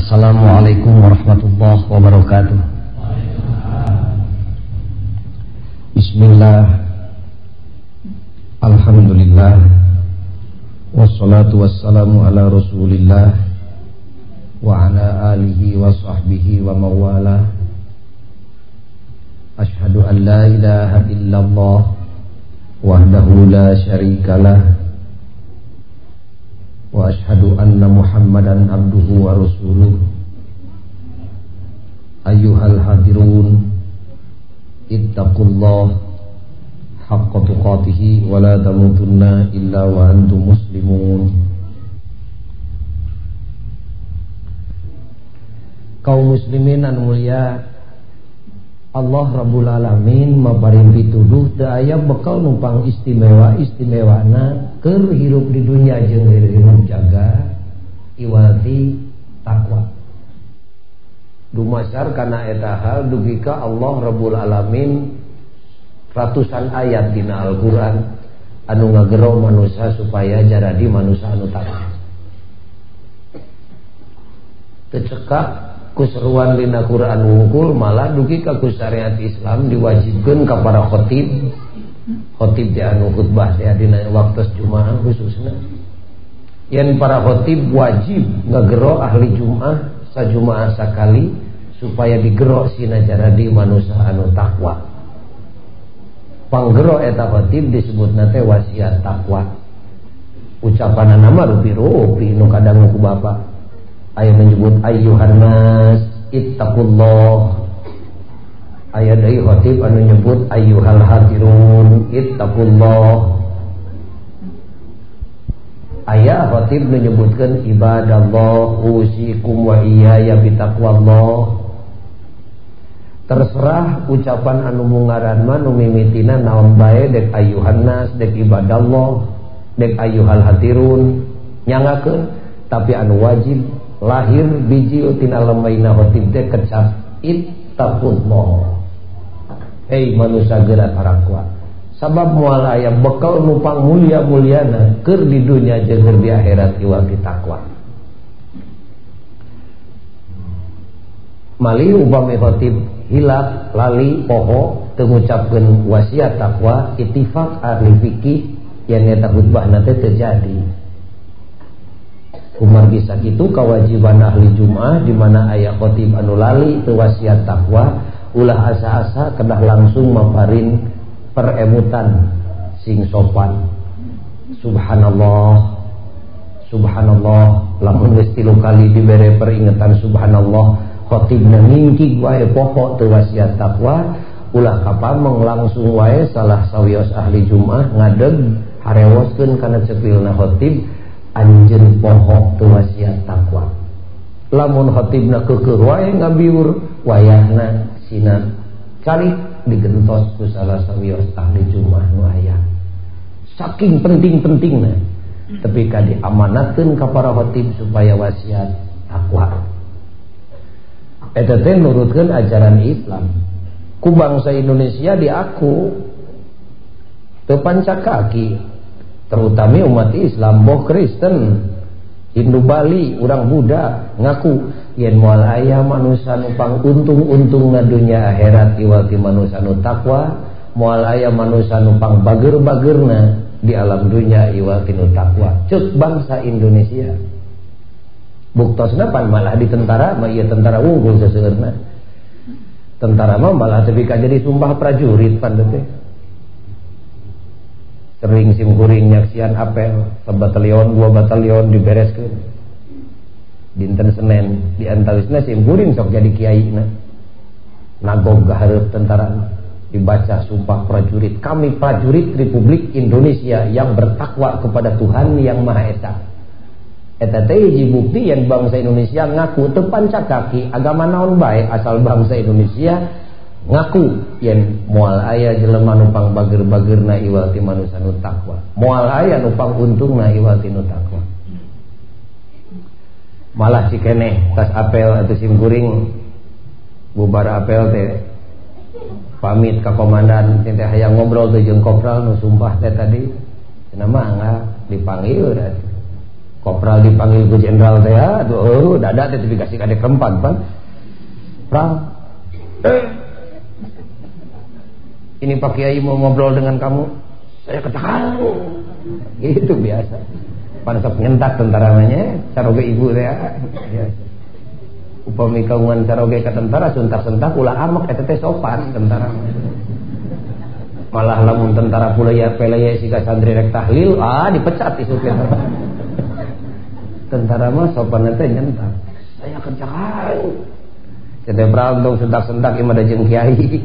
Assalamualaikum warahmatullahi wabarakatuh. Bismillah, alhamdulillah, wassalatu wassalamu ala rasulillah wa ala alihi wa sahbihi wa mawala. Ashhadu an la ilaha illallah wahdahu la syarikalah wa ashhadu anna muhammadan abduhu wa rasuluh. Ayyuhal hadirun, ittaqullah haqqa tuqatihi wa la tamutunna illa wa antum muslimun. Kaum muslimin anu mulia, Allah Rabbul Alamin maparin pituduh teu aya bekal numpang istimewa istimewana keur hirup di dunia jeung hirup jaga iwati takwa. Dumasar kana eta hal dugi ka Allah Rabbul Alamin ratusan ayat dina Al-Qur'an anu ngagero manusia supaya jaradi manusia anu takwa. Teu cekak ku seruan dina Quran wungkul, malah dugi ka ku syariat Islam diwajibkeun ka para khotib. Khotib teh anu khutbah teh dina waktu Jumaah khususna. Yen para khotib wajib ngagero ahli Jumaah sajumaah sakali supaya digero sina jaradi manusia anu takwa. Panggero eta khotib disebutna teh wasiat takwa. Ucapanna mah rupi-rupi nu kadang ku bapak. Aya menyebut ayyuhan nas ittaqullah. Aya deui khatib anu nyebut ayyuhal hadirun ittaqullah. Aya khatib nu nyebutkeun ibadallah usikum wa iyaya bitaqwallah. Terserah ucapan anu mungaran mah nu mimitina naon bae, dek ayyuhan nas, dek ibadallah, dek ayyuhal hadirun, nyangakeun, tapi anu wajib lahir biji tina lemaina khotib teh kecap ittaqullah. Hei manusia geura tarakwa, sabab moal aya bekal nupang mulia-muliana keur di dunya jeung keur di akhirat iwal ti takwa. Mali upami khotib hilap lali poho teu ngucapkeun wasiat takwa, ittifaq ahli fikih yen eta khutbahna teh terjadi. Kumargi sakitu kewajiban ahli Jumaah di mana aya khotib anu lali teu wasiat takwa, ulah asa-asa kedah langsung maparin peremutan sing sopan. Subhanallah, subhanallah. Lamun geus 3 kali dibere peringatan subhanallah, khotibna ngingkig wae poho teu wasiat takwa, ulah kapameng langsung wae salah sawios ahli Jumaah ngadeg harewoskeun kana cepilna khotib, anjeun poho teu wasiat takwa. Lamun khotibna keukeuh wae ngabiur, wayahna sina calik digentos ku salah sawios ahli Jumaah nu aya. Saking penting-pentingna tapi ka diamanatkeun ka para khotib supaya wasiat takwa. Eta teh nurutkeun ajaran Islam. Ku bangsa Indonesia diaku teu pancakaki, terutama umat Islam, boh Kristen, Hindu Bali, urang Buddha ngaku yen moal aya manusia nu pang untung-untungna dunya akhirat iwal ti manusia nu takwa, moal aya manusia nu pang bager-bagerna di alam dunya iwal ti nu takwa. Ceuk bangsa Indonesia. Buktosna pan malah di tentara mah ieu tentara unggul seseueurna. Tentara mah malah tepi ka jadi sumpah prajurit pan teh. Sering simkuring nyaksian apel sabatalion 2 batalion dibereskeun dinten Senin, di antawisna simkuring sok jadi kiaina nagog hareup tentara dibaca sumpah prajurit, kami prajurit Republik Indonesia yang bertakwa kepada Tuhan Yang Maha Esa. Eta teh hiji bukti yang bangsa Indonesia ngaku teu pancakaki agama naon bae asal bangsa Indonesia ngaku yen moal aya jelema nu pang bager-bagerna iwal ti manusia nu takwa, moal aya nu pang untungna iwal ti nu takwa. Malah si keneh tas apel atau simkuring bubar apel teh pamit ka komandan teh hayang ngobrol teh jeung kopral nu sumpah teh tadi cenah mah dipanggil atuh. Kopral dipanggil ku jenderal teh aduh dada teh dikasih kadek rempan pan. Pral. Ini Pak Kiai mau ngobrol dengan kamu. Saya ketahan. Gitu biasa. Pan sok nyentak tentara mah caroge ibu teh biasa. Upami kaungan caroge ka tentara suntak-sentak ulah amek eta teh sopan tentara. Malah lamun tentara pulaya pelaya siga santri rek tahlil, ah dipecat isuk tentara mah sopan teh nyentak. Saya kerjakan. Cenah pral tong sentak-sentak ieu mah da jeung kiai.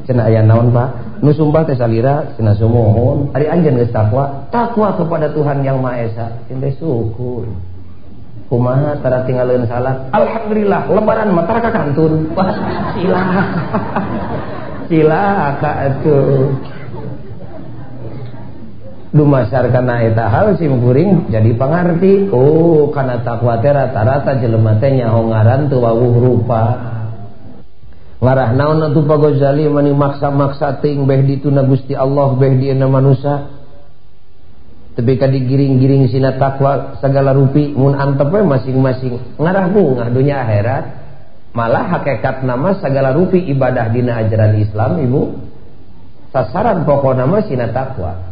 Cenah aya naon Pak? Nu sumpah teh salira cenah sumuhun. Ari anjeun geus takwa, takwa kepada Tuhan Yang Maha Esa. Cenah syukur. Kumaha tara tinggaleun salat. Alhamdulillah lebaran mah tara ka kantun. Wah, cilaka. Cilaka atuh. Dumasar kana eta hal sim kuring jadi pangarti. Oh, kana takwa teh rata-rata jelema teh nyaho ngaran teu wawuh rupa. Ngarah naon atuh Pak Ghazali mani maksa-maksa teuing beh dituna Gusti Allah beh dieuna manusa. Tapi ka digiring-giring sina takwa segala rupi mun antep we masing-masing ngarah bungah dunya akhirat. Malah hakikat nama segala rupi ibadah dina ajaran Islam ibu sasaran pokok nama sina takwa.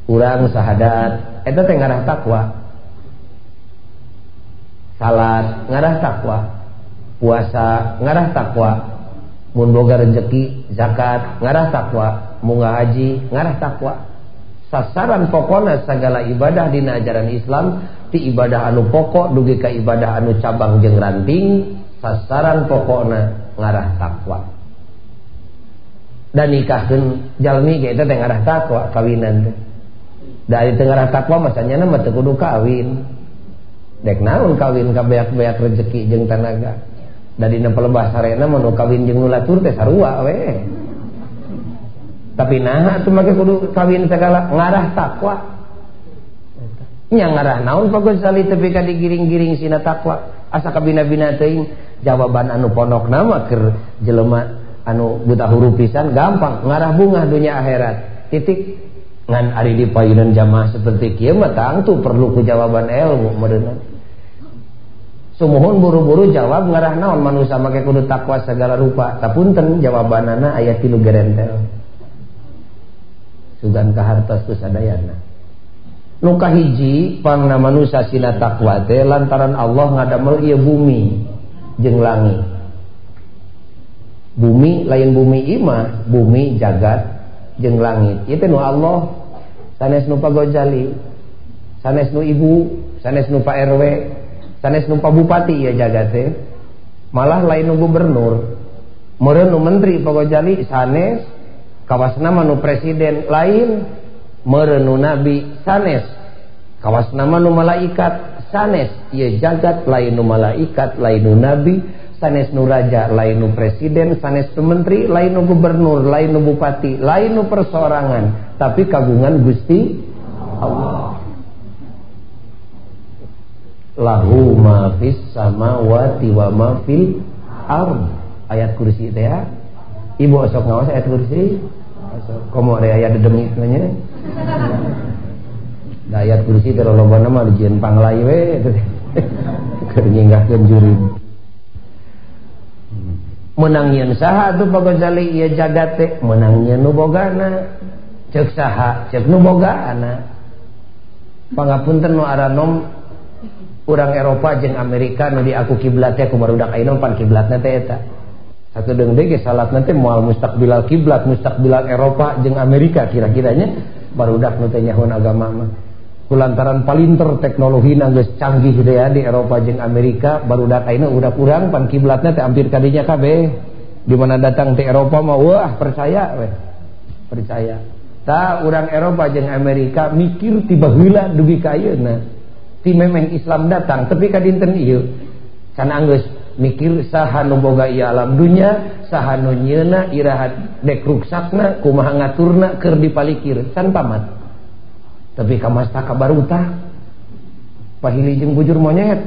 Urang sahadat eta teh ngarah takwa. Salat ngarah takwa, puasa ngarah takwa, mun boga rezeki zakat ngarah takwa, munggah haji ngarah takwa. Sasaran pokona segala ibadah dina ajaran Islam ti ibadah anu pokok dugi ka ibadah anu cabang jeung ranting, sasaran pokona ngarah takwa. Dan nikahkeun jalmi ge eta teh ngarah takwa kawinan teh. Da ari teu ngarah takwa mah sanyana mah teu kudu kawin. Dek naon kawin ka beak-beak rezeki jeung tanaga. Da dina pelebah sarena mah nu kawin jeung nu lacur teh sarua we. Tapi nah atuh make kudu kawin segala ngarah takwa. Nya ngarah naon Pak Ghazali tepi ka digiring-giring sina takwa. Asa kabina-bina teuing jawaban anu pondokna mah keur jelema anu buta huruf pisan gampang ngarah bungah dunya akhirat. Titik. Ngan ari di payunan jamaah seperti kieu mah tangtu perlu ku jawaban ilmu meureunna. Sumuhun buru-buru jawab ngarah naon manusa make kudu takwa segala rupa. Tapunten jawabanana aya 3 gerentel. Sugan kahartos ku sadayana. Nu kahiji pangna manusa sina takwa teh lantaran Allah ngadamel ieu bumi jeung langit. Bumi lain bumi imah, bumi jagat jeung langit. Ieu teh nu Allah, sanes nu Pak Ghazali, sanes nu ibu, sanes nu Pak RW, sanes nu Pak Bupati ieu jagat teh. Malah lain nu gubernur, meureun nu menteri Pak Ghazali sanes, kawasna mah nu presiden lain, meureun nu nabi sanes, kawasna mah nu malaikat sanes. Ieu jagat lain nu malaikat, lain nu nabi, sanes nu raja, lain nu presiden, sanes nu menteri, lain nu gubernur, lain nu bupati, lain nu perseorangan, tapi kagungan Gusti Allah. Lahu ma fis samawati wa ma fil ard. Ayat kursi teh ya. Ibu osok ngawas ayat kursi. Osok komo re aya dedemit nya. Da ayat kursi teh lolobana mah dijieun panglai we keur nyinggahkeun jurig. Menang nyeun saha atuh Pak Ghazali ieu jagat teh? Menang nyeun nu bogana. Ceuk saha? Ceuk nu bogana. Pangapunten nu aranom urang Eropa jeung Amerika nu diaku kiblat teh ku barudak ayeuna pan kiblatna teh eta. Sakedeung deui ge salatna teh moal mustaqbilal kiblat, mustaqbilal Eropa jeung Amerika kira-kiranya barudak nu teh nyahoan agama mah. Kulantaran palinter teknologi geus canggih teh ya di Eropa jeung Amerika, barudak ayeuna udak urang pan kiblatna teh hampir kadinya kabeh. Di mana datang ti Eropa mah wah percaya weh. Percaya. Tah urang Eropa jeung Amerika mikir ti baheula dugi ka ayeuna. Ti memeng Islam datang tepi ka dinten ieu. Can anggeus mikir saha nu boga ieu alam dunya, saha nu nyieuna iraha dek ruksakna, kumaha ngaturna keur dipalikir, can tamat. Tapi ka mastaka baruta pahili jeung bujur monyet.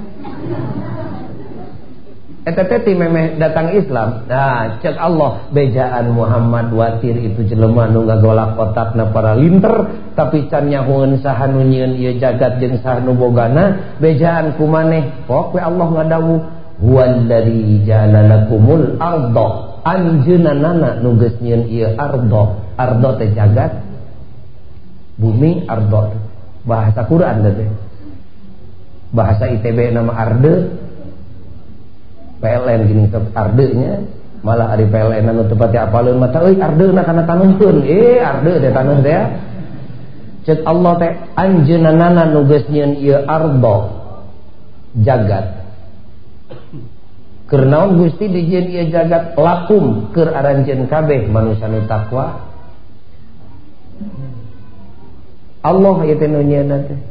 Eta teh ti memeh datang Islam. Nah, cek Allah bejaan Muhammad watir itu jelema nu ngagolak otakna para linter tapi can nyahoeun saha nu nyieun ieu jagat jeung saha nu bogana, bejaan ku maneh. Pok we Allah ngadawuh huwallazi ja'ala lakumul arda. Anjeunna nu geus nyieun ieu arda. Arda teh jagat, bumi arda. Bahasa Quran teh. Bahasa ITB nama arde. PLN gini sok ardenya malah ari PLN anu teu pati apaleun mah euy ardeuna kana taneuhkeun arde teh taneuh teh cek Allah teh anjeunna nu geus nyieun ieu ardo jagat keur naon Gusti dijieun ieu jagat lakum keur aranjeun kabeh manusia nu takwa. Allah ieu teh nu nyieunna teh.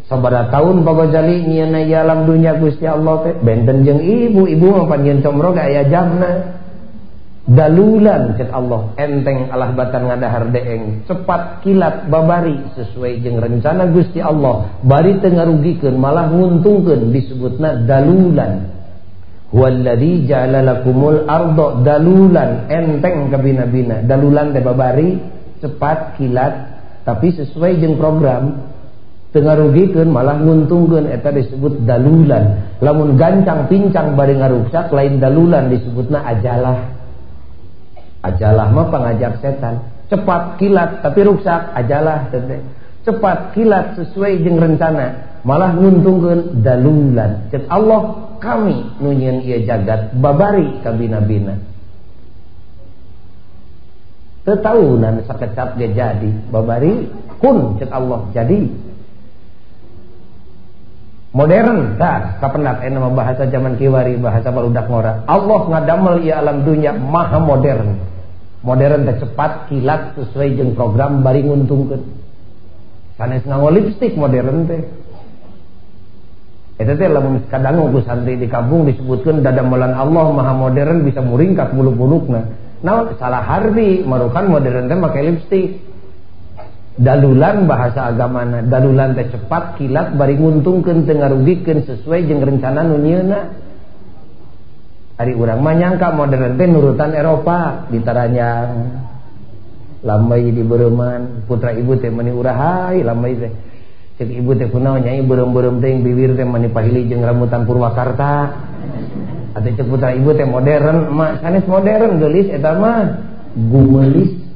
Sabaraha tahun Pak Gojali nyieunna ieu alam dunya Gusti Allah teh benten jeung ibu, ibu mah pan nyieun comro ge aya jamna. Dalulan cek Allah enteng alah batan ngadahar deeng cepat kilat babari sesuai jeung rencana Gusti Allah bari teu ngarugikeun malah nguntungkeun disebutna dalulan. Huwallazi ja'ala lakumul arda dalulan enteng kabina-bina. Dalulan teh babari cepat kilat tapi sesuai jeung program. Teu ngarugikeun malah nguntungkeun eta disebut dalulan. Lamun gancang pincang bari ngaruksak lain dalulan disebutna ajalah. Ajalah mah pangajak setan. Cepat kilat tapi ruksak ajalah teh. Cepat kilat sesuai jeung rencana malah nguntungkeun dalulan. Cek Allah kami nu nyieun ieu jagat babari kabina-bina. Teu taunan sakecap ge jadi babari kun cek Allah jadi. Modern tah kapendak eta mah bahasa zaman kiwari bahasa barudak ngora. Allah ngadamel ieu alam dunya maha modern. Modern teh cepat kilat sesuai jeung program bari nguntungkeun. Sanes nganggo lipstik modern teh. Eta teh lamun kadangu ku santri di kampung disebutkeun dadamelan Allah maha modern bisa muringkak bulu-bulukna. Naon salah harbi marukan modern teh make lipstik. Dalulan bahasa agamana, dalulan teh cepat kilat bari nguntungkeun teu ngarugikeun sesuai jeung rencana nu nyieunna. Ari urang mah nyangka modern teh nurutan Eropa ditaranjang. Lambai di beureman, putra ibu teh meuni urahai lambai teh. Cek ibu teh kunaon nyai beureum-beureum teh bibir teh meuni pahili jeung rambutan Purwakarta. Atuh cek putra ibu teh modern, emak sanes modern geulis eta mah gumeulis.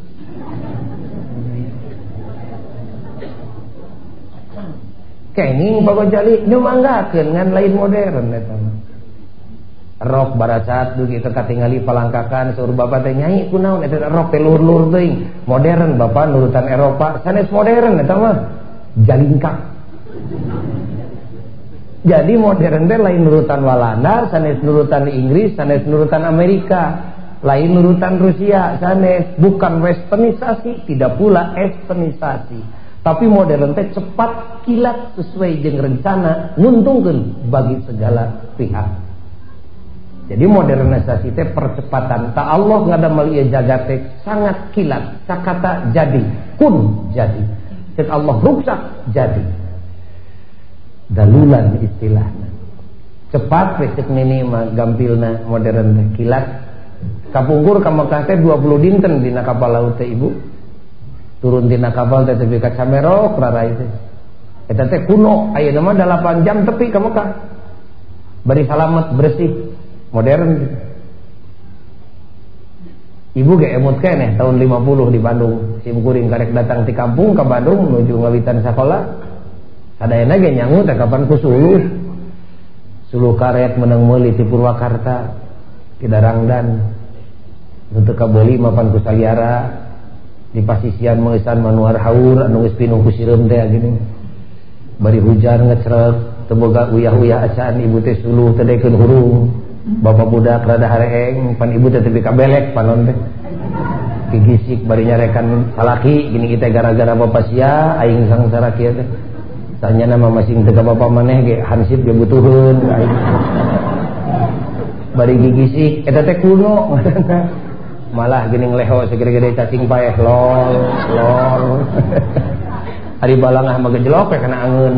Kenging Pak Gojali nyumanggakeun ngan lain modern eta mah. Rok baracat dugi teu katingali palangkakan saur bapak teh nyai kunaon eta rok teh luhur-luhur teuing. Modern bapak nurutan Eropa sanes modern eta mah jalingkak. Jadi modern teh lain nurutan Walanda, sanes nurutan Inggris, sanes nurutan Amerika, lain nurutan Rusia, sanes bukan westernisasi, tidak pula esternisasi. Tapi modern teh cepat kilat sesuai jeung rencana nguntungkeun bagi segala pihak. Jadi modernisasi teh percepatan. Tak Allah ngadamel ieu jagat teh sangat kilat, sakata jadi, kun jadi. Cek Allah ruksak jadi. Dalulan istilahna. Cepat we cek nini mah gampilna modern teh kilat. Kapungkur ka Mekah teh 20 dinten dina kapal laut teh ibu. Turun tina kapal teh tepi ka Camerok rarai teh. Eta teh kuno, ayeuna mah 8 jam tepi ka Mekah. Bari salamet bersih, modern. Ibu ge emut keneh tahun 50 di Bandung. Sim kuring karek datang ti kampung ka Bandung menuju ngawitan sakola. Sadayana ge nyangu teh kapan ku suluh. Suluh karet menang meuli ti Purwakarta, ti Darangdan. Nu teu kabeuli mapan ku saliara. Di pasisian meusan manuar haur anu geus pinuh ku sireum teh gini. Bari hujan ngecrek teu boga uyah-uyah acan ibu teh suluh teh dekeun hurung. Bapak budak rada hareeng pan ibu teh tepi ka belek panon teh. Gigisik bari nyarekan salaki gini kita gara-gara bapak sia aing sangsara kieu teh. Tanyana mah masing teu ka bapak maneh ge hansip ge butuheun aing. Bari gigisik eta teh kuno. Malah gini ngeleho segede-gede cacing paeh lol lol. Ari balangah mah gejlok we kana angeun.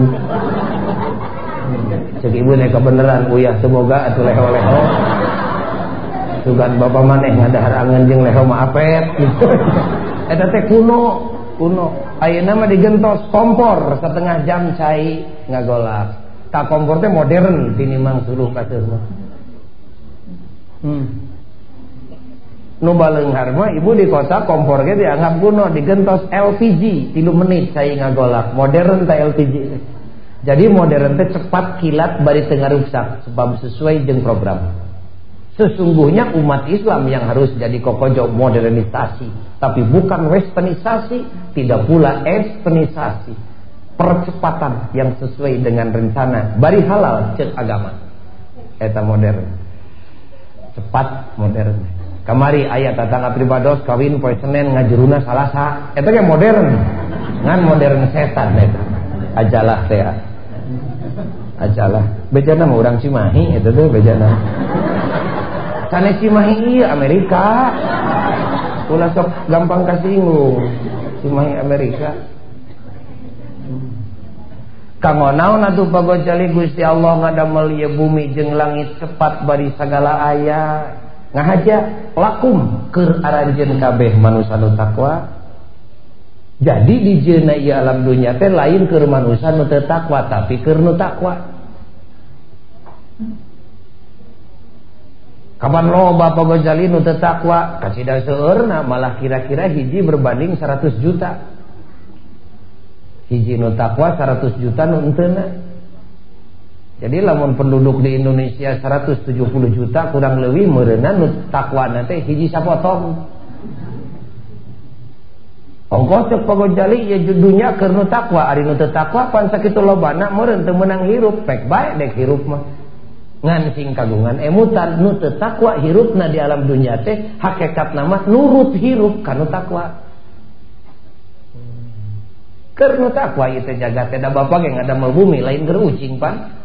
Cek ibu nek kebeneran uyah teu boga atuh leho-leho. Sugan bapak maneh ngadahar angeun jeung leho mah apet gitu. Eta teh kuno, kuno. Ayeuna mah digentos kompor setengah jam cai ngagolak. Tak kompor teh modern tinimang suluh kasur mah. Nu baleunghar mah ibu di kota kompor ge dianggap kuno, digentos LPG 3 menit cai ngagolak. Modern teh LPG. Jadi modern teh cepat kilat bari teu ngaruksak sebab sesuai jeung program. Sesungguhnya umat Islam yang harus jadi kokojo modernisasi, tapi bukan westernisasi, tidak pula esternisasi. Percepatan yang sesuai dengan rencana bari halal cek agama. Eta modern. Cepat modern. Kamari aya tatangga pribados kawin poe Senin ngajuruna Salasa. Eta ge modern. Ngan modern setan eta. Ajalah teh. Ajalah. Bejana mah urang Cimahi eta teh bejana. Sanes Cimahi ieu Amerika. Ulah sok gampang kasinggung. Cimahi Amerika. Kanggo naon atuh pagojali Gusti Allah ngadamel ieu bumi jeung langit cepat bari sagala aya. Ngahaja lakum keur aranjeun kabeh manusa nu takwa. Jadi dijieunna ieu alam dunya teh lain keur manusa nu teu takwa tapi keur nu takwa. Kapan loba pagojali nu teu takwa kacida seueurna malah kira-kira hiji berbanding 100 juta. Hiji nu takwa 100 juta nu enteuna. Jadi lamun penduduk di Indonesia 170 juta kurang leuwih meureunna nu takwana teh hiji sapotong. Ongkoh cek pagojali ieu dunya keur nu takwa, ari nu teu takwa pan sakitu lobana meureun teu meunang hirup, pek bae dek hirup mah. Ngan sing kagungan emutan nu teu takwa hirupna di alam dunya teh hakikatna mah nurut hirup ka nu takwa. Keur nu takwa ieu teh jagat teh da bapa ge ngadamel bumi lain keur ucing pan.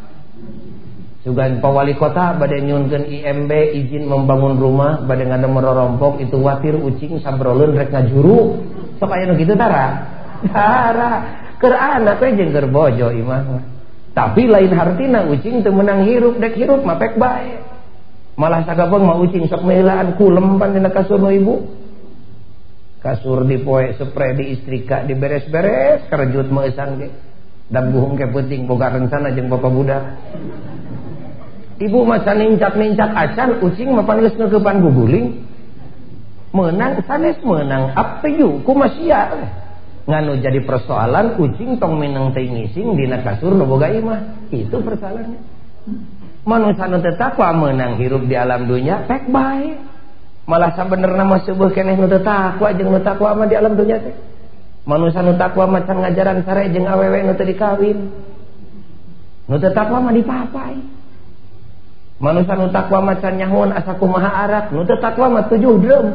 Sugan Pak Wali Kota bade nyuhunkeun IMB izin membangun rumah bade ngadamel rorompok itu watir ucing sabroleun rek ngajuru. Sok aya nu kitu tara. Tara keur anak we jeung keur bojo imah mah. Tapi lain hartina ucing teu meunang hirup dek hirup mah pek bae. Malah sagabeng mah ucing sok meulaan kulem pan dina kasur nu ibu. Kasur dipoe spray diistrika diberes-beres kerejut meusan ge. Dan buhung ke peuting boga rencana jeung bapak budak. Ibu masa nincak-nincak acan ucing mah pan geus ngeukepan guguling. Meunang sanes meunang up to you kumaha nganu jadi persoalan ucing tong mineng teh ngising dina kasur nu boga imah. Itu persoalannya. Manusia nu teu takwa meunang hirup di alam dunya pek bae. Malah sabenerna mah seueuh keneh nu teu takwa jeung nu takwa mah di alam dunya teh. Manusia nu takwa mah can ngajaran sare jeung awewe nu teu dikawin. Nu teu takwa mah dipapai. Manusia nu takwa mah can nyahoan asa kumaha arak, nu teu takwa mah 7 drum.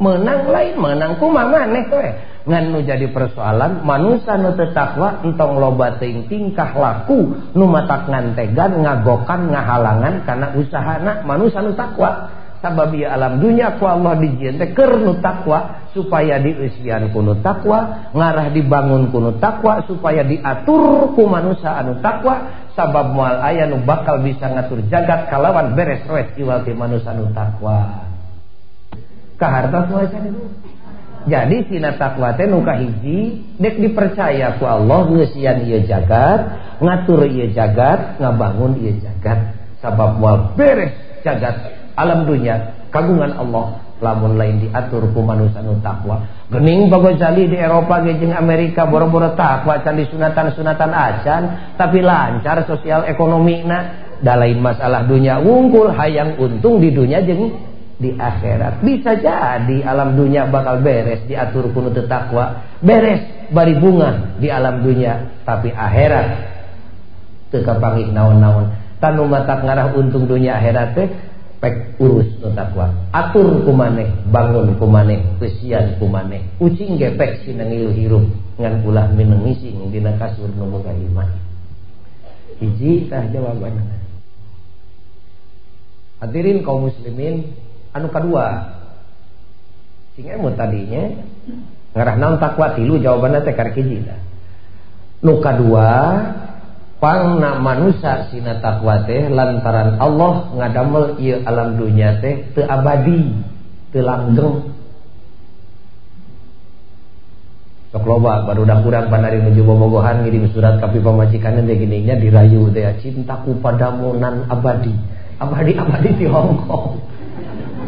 Menang lain menang kumaha maneh we. Ngan nu jadi persoalan manusia nu teu takwa entong loba teuing tingkah laku nu matak ngantegan ngagokan ngahalangan kana usahana manusia nu takwa. Sabab ieu alam dunya ku Allah dijieun teh keur nu takwa supaya dieusian ku nu takwa, ngarah dibangun ku nu takwa supaya diatur ku manusia anu takwa. Sabab moal aya nu bakal bisa ngatur jagat kalawan beres roes iwal ti manusia nu takwa. Kahartos moal itu. Jadi sina takwa teh nu kahiji dek dipercaya ku Allah ngeusian ieu jagat, ngatur ieu jagat, ngabangun ieu jagat. Sabab moal beres jagat alam dunia kagungan Allah lamun lain diatur ku manusia nu takwa. Gening Bagozali di Eropa ge jeung Amerika boro-boro takwa can disunatan-sunatan acan tapi lancar sosial ekonomina. Da lain masalah dunia wungkul hayang untung di dunia jeung di akhirat. Bisa jadi alam dunia bakal beres diatur ku nu teu takwa, beres bari bunga di alam dunia tapi akhirat teu kapanggih naon-naon. Tanu matak ngarah untung dunia akhirat teh pek urus nu takwa, atur kumaneh, bangun kumaneh, besian kumaneh. Ucing gepek sinengilu hirup ngan ulah mineng ngising dina kasur nu boga imah. Hiji tah jawabanna. Hadirin kaum muslimin, anu kadua sing emut tadinya ngarah naon takwa tilu jawabanna teh karek hiji tah. Nu kadua Pangna manusia sina takwa teh lantaran Allah ngadamel ieu alam dunya teh teu abadi, teu langgeng. Sok loba barudak urang panari nuju bobogohan ngirim surat ka pamajikanna teh geuning dirayu teh cintaku padamu nan abadi. Abadi-abadi di Hong Kong.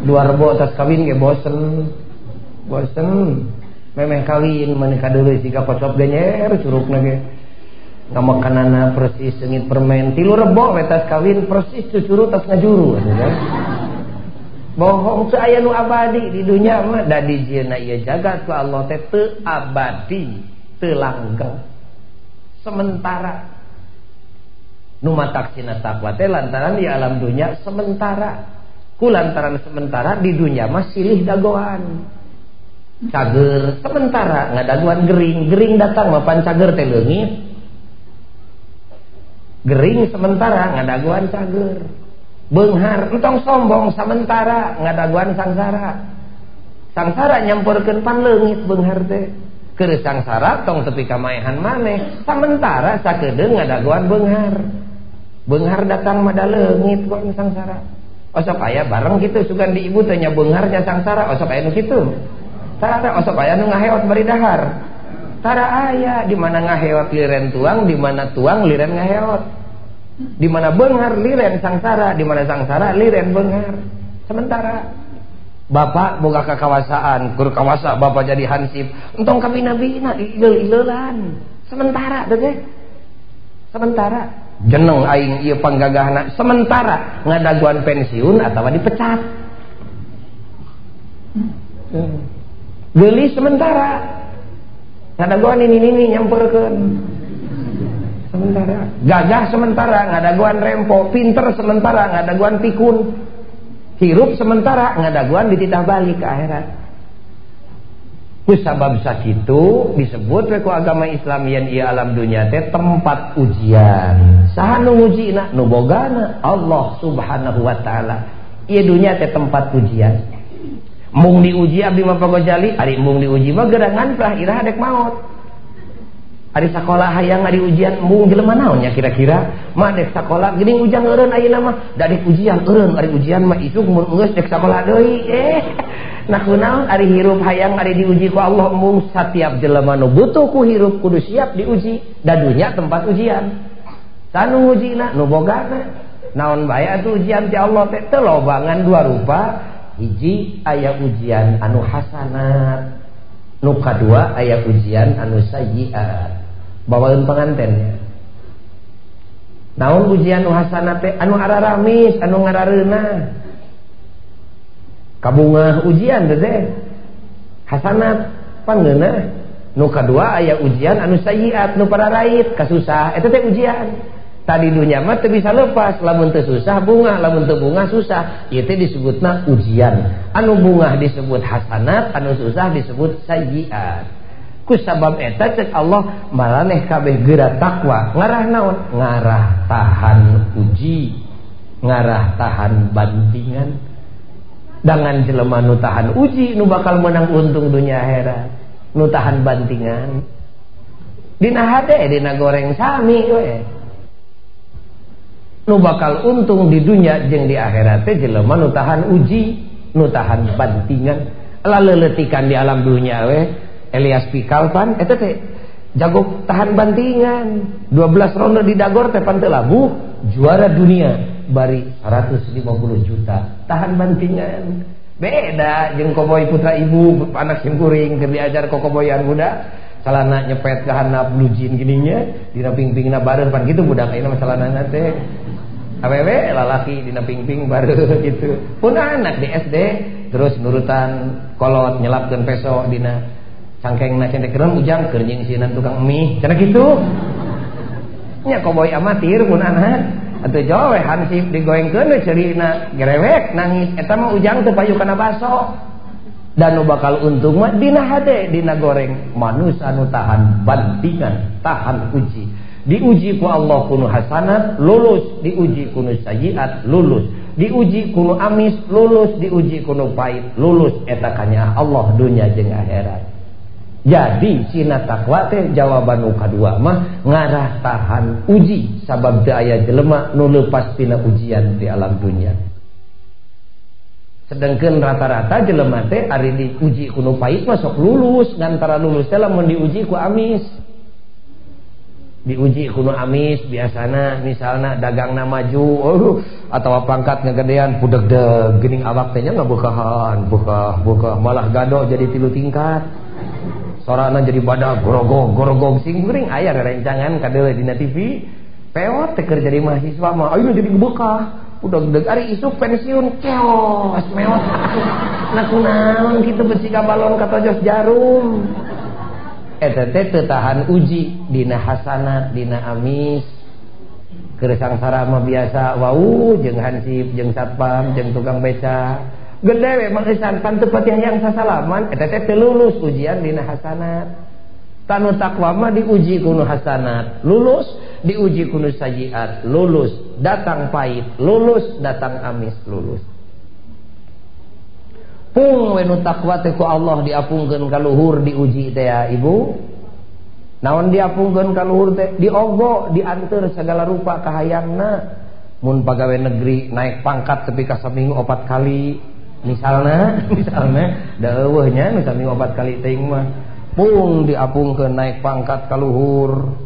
Dua rebo tas kawin ge bosen. Bosen. Memeh kawin maneh kadeuleu siga kocop genyer curugna ge. Ngamakanana persis seungit permen. Tilu rebo we tas kawin persis cucuru tas ngajuru atuh kan. Bohong teu aya nu abadi di dunya mah da dijieunna ieu jagat ku Allah teh teu abadi, teu langgeng. Sementara. Nu matak sina takwa teh lantaran di alam dunya sementara. Ku lantaran sementara di dunya mah silih dagoan. Cager sementara ngadagoan gering, gering datang mah pan cager teh leungit. Gering sementara ngadagoan cager. Beunghar entong sombong sementara ngadagoan sangsara. Sangsara nyampurkeun pan leungit beunghar teh. Keur sangsara tong tepi ka maehan maneh, sementara sakedeung ngadagoan beunghar. Beunghar datang mah da leungit kok sangsara. Osok aya bareng kitu sugan di ibu teh nya beunghar nya sangsara, osok aya nu kitu. Tara osok aya nu ngaheot bari dahar. Tara aya di mana ngaheot liren tuang, di mana tuang liren ngaheot. Di mana beunghar liren sangsara, di mana sangsara liren beunghar. Sementara bapak boga kakawasaan, kur kawasa bapak jadi hansip. Entong kabina-bina ileul-ileulan. Sementara teh. Sementara jeneng aing ieu panggagahna sementara ngadaguan pensiun atawa dipecat. Geulis sementara ngadaguan ini nyamperkeun. Sementara gagah sementara ngadaguan rempo, pinter sementara ngadaguan pikun. Hirup sementara ngadaguan dititah balik ke akhirat. Ku sabab sakitu disebut we ku agama Islam yen ieu alam dunya teh tempat ujian. Saha nu ngujina? Nu bogana Allah Subhanahu wa taala. Ieu dunya teh tempat ujian. Mung diuji abdi mah Pak Gojali, ari mung diuji mah gerangan plah iraha dek maot. Ari sakola hayang ari ujian mung jelema naon nya kira-kira? Mah dek sakola geuning ujang eureun ayeuna mah, da dek ujian eureun ari ujian mah isuk mun geus dek sakola deui. Nah kunaon ari hirup hayang ari diuji ku Allah mung satiap jelema nu butuh ku hirup kudu siap diuji, da dunya tempat ujian. Sanu ngujina nu bogana. Naon bae atuh ujian ti Allah teh teu lobangan dua rupa, hiji aya ujian anu hasanat, nu kadua aya ujian anu sayyiat. Bawaeun pangantennya. Naon ujian nu hasanat teh anu araramis, anu ngarareunah. Kabungah ujian teh hasanat pangeunah. Nu kadua aya ujian anu sayyiat, nu pararait kasusah, eta teh ujian. Tadi dunya mah teu bisa lepas, lamun teu susah bungah, lamun teu bungah susah. Ieu teh disebutna ujian. Anu bungah disebut hasanat, anu susah disebut sayyiat. Ku sabab eta cek Allah maraneh kabeh geura takwa, ngarah naon? Ngarah tahan uji, ngarah tahan bantingan. Dangan jelema nu tahan uji nu bakal menang untung dunia akhirat, nu tahan bantingan. Dina hade dina goreng sami we. Nu bakal untung di dunia jeung di akhirat teh jelema nu tahan uji, nu tahan bantingan. Laleuletikan di alam dunia we. Elias Pikal pan eta teh jago tahan bantingan. 12 ronde di dagor teh pan teu labuh, juara dunia bari 150 juta tahan bantingan. Beda jeung koboy putra ibu anak simkuring keur diajar kokoboyan budak calana nyepet ka handap blue jean gininya dina pingpingna bareuh pan kitu budak ayeuna mah calanana teh awewe lalaki dina pingping bareuh gitu. Pun anak di SD terus nurutan kolot nyelapkeun peso dina cangkengna centek keun ujang keur nyingsinan tukang mie cenah kitu. Nya koboy amatir pun anak atuh jauh hansip digoengkeun we ceurina gerewek nangis eta mah ujang teu payu kana baso. Dan nu bakal untung mah dina hade dina goreng manusia nu tahan bantingan, tahan uji. Diuji ku Allah kunu hasanat lulus, diuji kunu sayyiat lulus, diuji kunu amis lulus, diuji kunu pahit lulus. Eta kanyaah Allah dunya jeung akhirat. Jadi sina takwa teh jawaban nu kadua mah ngarah tahan uji sabab teu aya jelema nu leupas tina ujian di alam dunya. Sedangkan rata-rata jelema teh ari diuji ku nu pait mah sok lulus, ngantara lulus teh lamun diuji ku amis. Diuji ku nu amis biasana misalna dagangna maju atawa pangkat ngagedean pudegdeg geuning awak teh nya ngabeukahan, beukah-beukah malah gado jadi 3 tingkat. Sorana jadi badak gorogong gorogong sing geuring aya rerencangan kadeuleu dina TV. Peot teh keur jadi mahasiswa mah ayeuna jadi beukah. Pudegdeg ari isuk pensiun keos meot. Nah kunaon kitu beusiga balon katojos jarum. Eta teh teu tahan uji dina hasanat dina amis. Keur sangsara mah biasa wau jeung hansip jeung satpam jeung tukang beca. Gede we mah geus pan teu patih hayang sasalaman eta teh teu lulus ujian dina hasanat. Tanu takwa mah diuji ku nu hasanat lulus, diuji ku nu sayiat lulus, datang pahit lulus, datang amis lulus. Pung we nu takwa teh ku Allah diapungkeun ka luhur diuji teh ya ibu. Naon diapungkeun ka luhur teh diogo dianteur segala rupa kahayangna. Mun pagawe negeri naik pangkat tepi ka saminggu 4 kali misalna, misalna da eueuh nya nu saminggu 4 kali teuing mah. Pung diapungkeun naik pangkat ka luhur.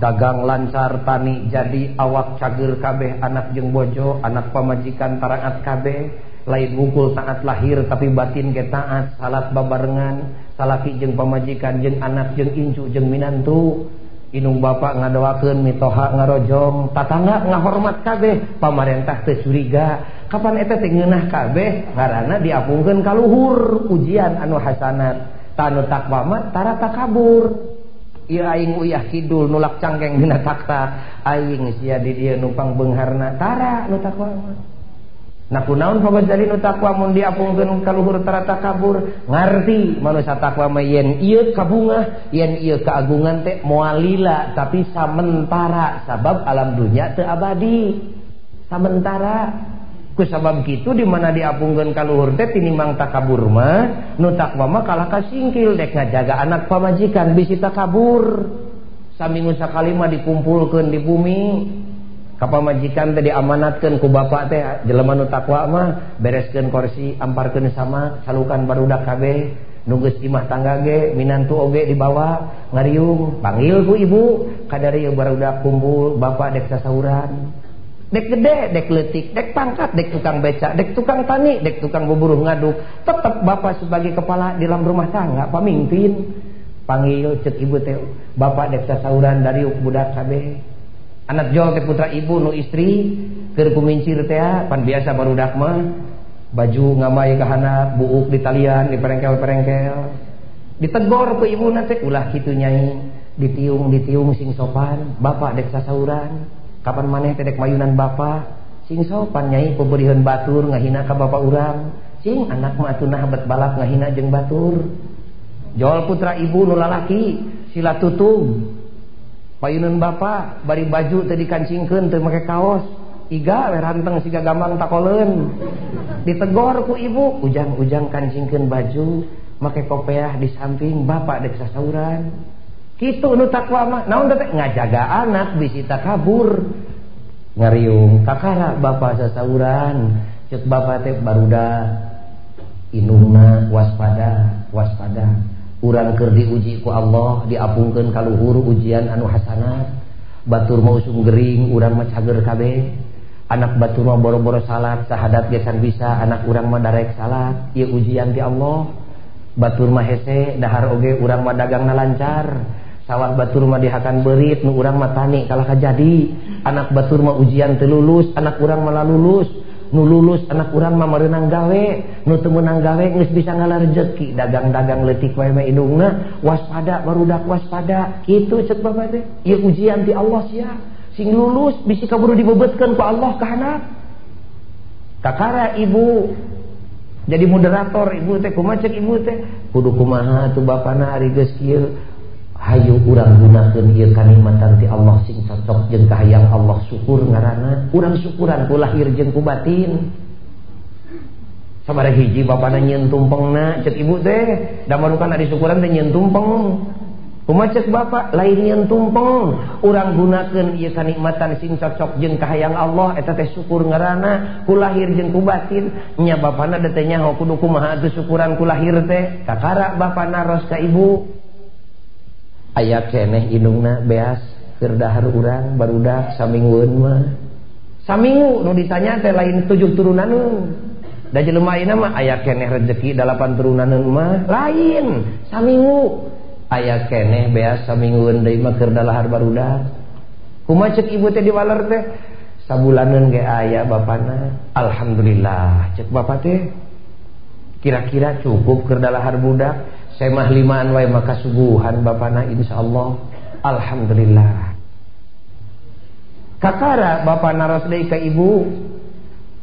Dagang lancar, tani jadi, awak cager kabeh, anak jeung bojo, anak pamajikan tarangat kabeh. Lain wungkul taat lahir tapi batin ge taat, salat babarengan, salaki jeung pamajikan jeung anak jeung incu jeung minantu. Indung bapak ngadoakeun, mitoha ngarojong, tatangga ngahormat kabeh, pamarentah teu curiga. Kapan eta teh ngeunah kabeh ngaranna diapungkeun ka luhur ujian anu hasanat. Tanu takwa mah tara takabur. Ieu aing uyah kidul nulak cangkeng dina takta, aing sia di dieu numpang beungharna tara nu takwa mah. Nah kunaon Pak Ghazali nu takwa mun diapungkeun ka luhur tara takabur, ngarti manusia takwa mah yen ieu kabungah, yen ieu keagungan teh moal lila tapi samentara sabab alam dunya teu abadi. Samentara. Ku sabab kitu di mana diapungkeun ka luhur teh tinimbang takabur mah nu takwa mah kalah kasingkil dek ngajaga anak pamajikan bisi takabur. Saminggu sakali mah dikumpulkeun di bumi. Ka pamajikan teh diamanatkeun ku bapak teh jelema nu takwa mah bereskeun kursi, amparkeun sama, salukan barudak kabeh, nu geus imah tangga ge minantu oge dibawa ngariung, panggil ku ibu kadari barudak kumpul, bapak dek sasauran. Dek gede, dek leutik, dek pangkat, dek tukang beca, dek tukang tani, dek tukang buburuh ngaduk, tetep bapak sebagai kepala di dalam rumah tangga, pamimpin. Panggil cek ibu teh bapak dek sasauran dari budak kabeh. Anak jol teh putra ibu nu istri keur kumincir teh pan biasa barudak mah baju ngamai ka handap, buuk di talian, di perengkel-perengkel. Ditegor ku ibuna teh ulah kitu nyai, ditiung-ditiung sing sopan, bapak dek sasauran. Kapan maneh teh dek mayunan bapak, sing sopan nyai peberiheun batur ngahina ka bapak urang. Sing anak mah atuh nah bet balap ngahina jeung batur. Jol putra ibu nu lalaki sila tutug. Payuneun bapak bari baju teu dikancingkeun teu make kaos, iga we ranteng siga gambang takoleun. Ditegor ku ibu, ujang-ujang kancingkeun baju, make kopeah di samping bapak dek sasauran. Kitu nu takwa mah, naon teh ngajaga anak bisi takabur. Ngariung kakara bapak sasauran, ceuk bapak teh barudak indungna waspada, waspada. Urang keur diuji ku Allah, diapungkeun ka luhur ujian anu hasanat. Batur mah usum gering, urang mah cager kabeh. Anak batur mah boro-boro salat, sahadat ge can bisa, anak urang mah darek salat. Ieu ujian ti Allah. Batur mah hese, dahar oge urang mah dagangna lancar. Sawah batur mah dihakan beurit, nu urang mah tani kalah kajadi. Anak batur mah ujian teu lulus, anak urang mah lulus. Nu lulus anak urang mah meunang gawe, nu teu meunang gawe geus bisa ngalah rejeki, dagang-dagang leutik wae mah indungna, waspada barudak waspada. Kitu ceuk bapak teh. Ieu ujian ti Allah sia. Sing lulus bisi kaburu dibebetkeun ku Allah ka handap. Kakara ibu jadi moderator ibu teh kumaha ceuk ibu teh? Kudu kumaha atuh bapana ari geus kieu. Hayu urang gunakeun ieu kanikmatan ti Allah sing cocok jeung kahayang Allah, syukur ngaranna. Urang syukuran ku lahir jeung ku batin. Sabaraha hiji bapana nyieun tumpengna cek ibu teh, da marukan ari syukuran teh nyieun tumpeng. Kumaha cek bapak lain nyieun tumpeng, urang gunakeun ieu kanikmatan sing cocok jeung kahayang Allah eta teh syukur ngaranna, ku lahir jeung ku batin. Nya bapana da teh nyaho kudu kumaha atuh syukuran ku lahir teh. Kakara bapak naros ka ibu. Aya keneh indungna beas keur dahar urang barudak saminggueun mah. Saminggu nu ditanya teh lain 7 turunaneun. Da jelema ayeuna mah aya keneh rezeki 8 turunaneun mah lain saminggu. Aya keneh beas saminggueun deui mah keur dalahar barudak. Kumaha cek ibu teh diwaler teh? Sabulaneun ge aya bapana. Alhamdulillah cek bapak teh. Kira-kira cukup keur dalahar budak. Semah 5an wae maka suguhan bapana insyaallah. Alhamdulillah. Kakara bapak naros deui ka ibu.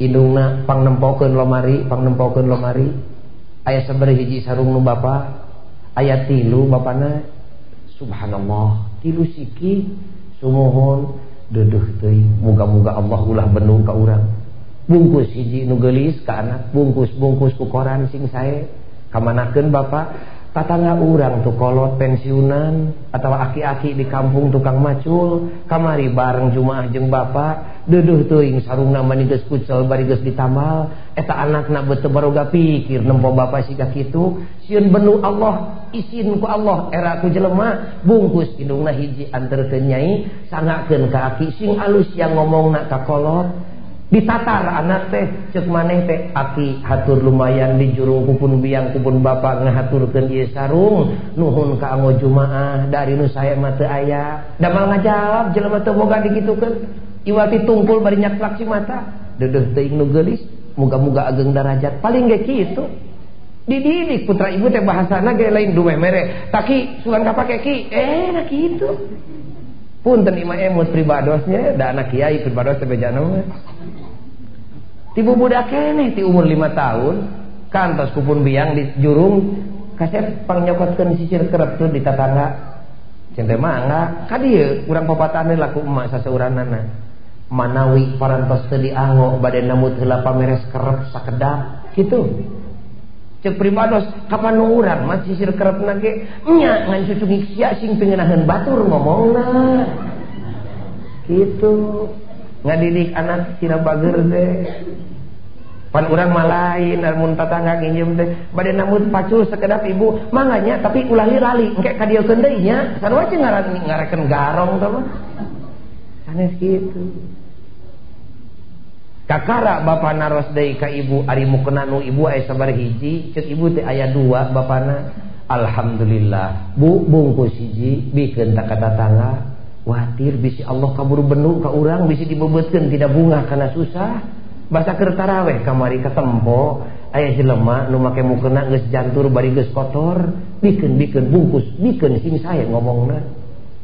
Indungna pangnempokeun lomari, pangnempokeun lomari. Aya sabaraha hiji sarung nu bapak. Aya 3 bapana. Subhanallah, 3 siki sumuhun deudeuh teuing. Muga-muga Allah ulah bendung ka urang. Bungkus hiji nu geulis ka anak, bungkus-bungkus ku koran sing sae. Kamanakeun bapak? Tatangga urang tuh kolot pensiunan atau aki-aki di kampung tukang macul kamari bareng jumaah jeung bapak deudeuh teuing sarungna mani geus kucel bari geus ditambal eta anakna beuteung baroga pikir nempo bapak siga kitu sieun benu Allah isin ku Allah era ku jelema bungkus indungna hiji anterkeun nyai sangakeun ka aki sing alus yang ngomongna ka kolot ditatar anak teh cek maneh teh aki hatur lumayan di jurung kupun biang kupun bapak ngahaturkeun ieu sarung nuhun ka anggo jumaah dari nu saya mah teu aya da mal ngajawab jelema teu boga dikitukeun iwati tungkul bari nyaklak si mata deudeuh teuing nu geulis muga-muga ageng darajat paling ge kitu dididik putra ibu teh bahasana ge lain dumeh mere taki sugan kapake ki nah kitu punten imah emut pribadosnya da anak kiai pribados teh bejana mah tibu budak keneh ti umur 5 tahun kantos kupun biang di jurung kasep pangnyokotkeun sisir kerep tuh di tatangga cente mangga ka dieu urang papatahna laku emak saseuranana manawi parantos teu dianggo bade nambut heula pameres kerep sakedap kitu cek pribados kapan nu urang mah sisir kerepna ge nya ngan cucungik sia sing pingenaheun batur ngomongna kitu ngadidik anak cina bager teh pan urang mah lain lamun tatangga nginjem teh bade nambut pacul sekedap ibu manganya tapi ulah lali engke ka dieu keun deui nya sarua jeung ngarekeun garong teh mah sanes kitu kakara bapa naros deui ka ibu ari mukena nu ibu aya sabaraha hiji ceuk ibu teh aya 2 bapana alhamdulillah bu bungkus hiji bikeun ka tatangga watir bisi Allah kaburu benu ka urang bisi dibebeutkeun tidak bunga karena susah basa keur taraweh kamari katempo aya jelema nu make mukena geus jantur bari geus kotor bikeun-bikeun bungkus bikeun sing sae ngomongna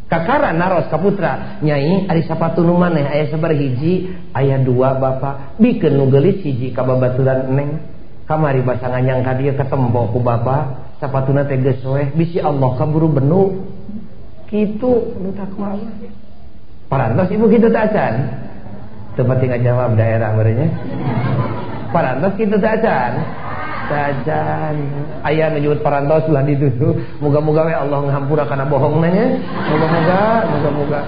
kakara naros ka putra nyai ari sapatu nu maneh aya sabaraha hiji aya 2 bapa bikeun nu geulis hiji ka babaturan neng kamari basa nganyang ka dieu katempo ku bapa sapatuna teh geus soeh bisi Allah kaburu benu kitu nu takwa parantos ibu kitu teh acan teu pati ngajawab daerah barenya parantos kitu teh acan acan aya nu nyebut parantos ulah dituduh muga-muga we Allah ngahampura kana bohongna nya muga-muga muga-muga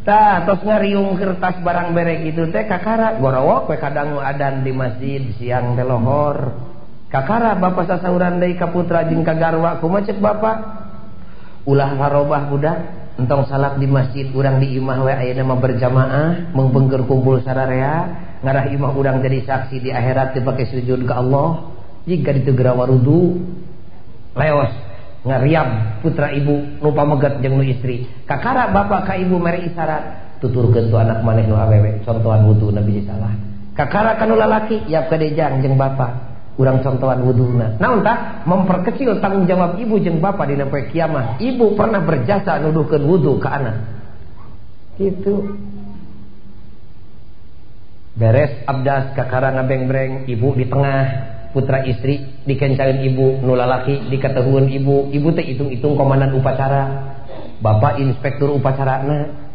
tah tos ngariung kertas barang bere kitu teh kakara gorowok we kadang nu adan di masjid siang teh lohor kakara bapak sasauran deui ka putra jeung ka garwa kumaha cek bapak ulah harobah budak entong salat di masjid urang di imah we ayeuna mah berjamaah meungpeungkeun kumpul sararea ngarah imah urang jadi saksi di akhirat dipake sujud ka Allah jika ditu geura warudu leos ngariab putra ibu nu pameget jeung nu istri kakara bapak ka ibu mere isyarat tuturkeun tu anak maneh nu awewe contohan wudu nabi salah kakara ka nu lalaki yap ka dejang jeung bapak urang contohan wuduna. Naon tah memperkecil tanggung jawab ibu jeung bapak dina poe kiamat. Ibu pernah berjasa nuduhkeun wudu ka anak. Gitu. Beres abdas kakara ngabengbreng, ibu di tengah, putra istri dikencaeun ibu, nu lalaki dikatahueun ibu, ibu teh hitung-hitung komandan upacara. Bapak inspektur upacarana.